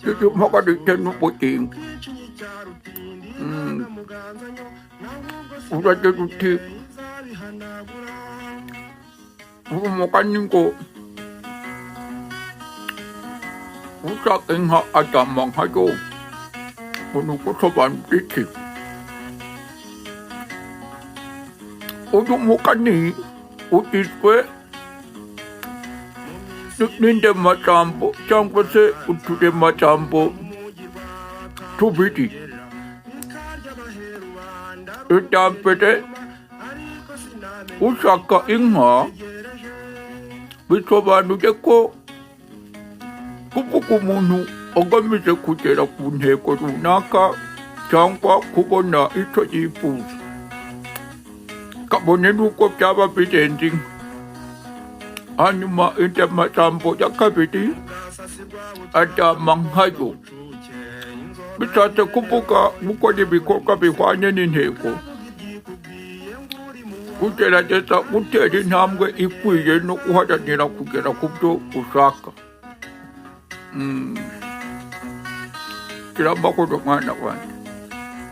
Impagarike n'ubugingo. Uragira uti umugani ngo ushaka inka aryama nkayo, ngo ni ugusobanura iki? Uyu mugani ugizwe n'indemajambo cyangwa se uturemajambo tubiri. Irya mbere, ushaka inka, bisobanuye ko kuvuga umuntu agamije kugera ku ntego runaka cyangwa kubona icyo yifuza, kabone n'ubwo byaba birenze inka. Hanyuma indemajambo ya kabiri, aryama nkayo, bishatse kuvuga gukora ibikorwa bihwanye n'intego, kugerageza gutera intambwe ikwiye no guharanira kugera ku byo ushaka. Gira amahoro mwana wanjye.